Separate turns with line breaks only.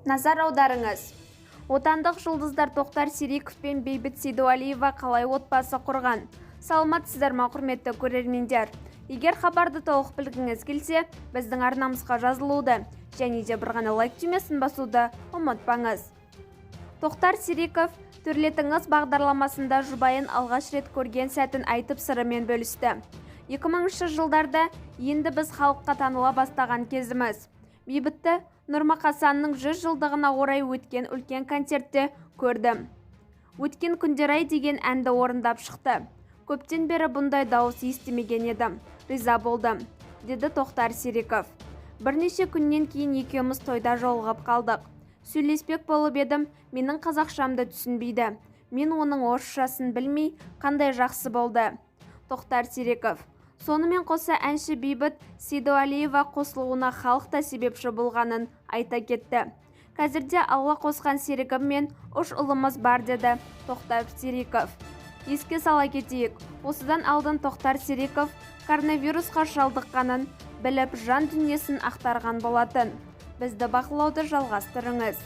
Назар аударыңыз. Отандық жұлдыздар Тоқтар Серіков пен Бейбіт Сейдуалиева қалай отбасы құрған? Саламатсыздар ма, құрметті көрермендер? Егер хабарды толық білгіңіз келсе, біздің арнамызға жазылуды және де бір ғана лайк түймесін басуды ұмытпаңыз. Тоқтар Серіков «Төрлетіңіз» бағдарламасында жұбайын алғаш рет көрген сәтін айтып, сырымен бөлісті. 2000 жылдарда енді біз халыққа таныла бастаған кезіміз. Бейбітті Нұрмақасанның 100 жылдығына орай өткен үлкен концертте көрдім. «Өткен күндер-ай» деген әнді орындап шықты. Көптен бері бұндай дауыс естімеген едім, риза болдым, деді Тоқтар Серіков. Бірнеше күннен кейін екеуміз тойда жолығып қалдық. Сөйлеспек болып едім, менің қазақшамды түсінбейді. Мен оның орысшасын білмей, қандай жақсы болды. Тоқтар Серіков. Сонымен қоса әнші Бейбіт Сейдуалиева қосылуына халық та себепші болғанын айта кетті. Қазірде Алла қосқан серігім мен үш ұлымыз бар, деді Тоқтар Серіков. Еске сала кетейік, осыдан алдын Тоқтар Серіков коронавирусқа шалдыққанын біліп, жан дүниесін ақтарған болатын. Бізді бақылауды жалғастырыңыз.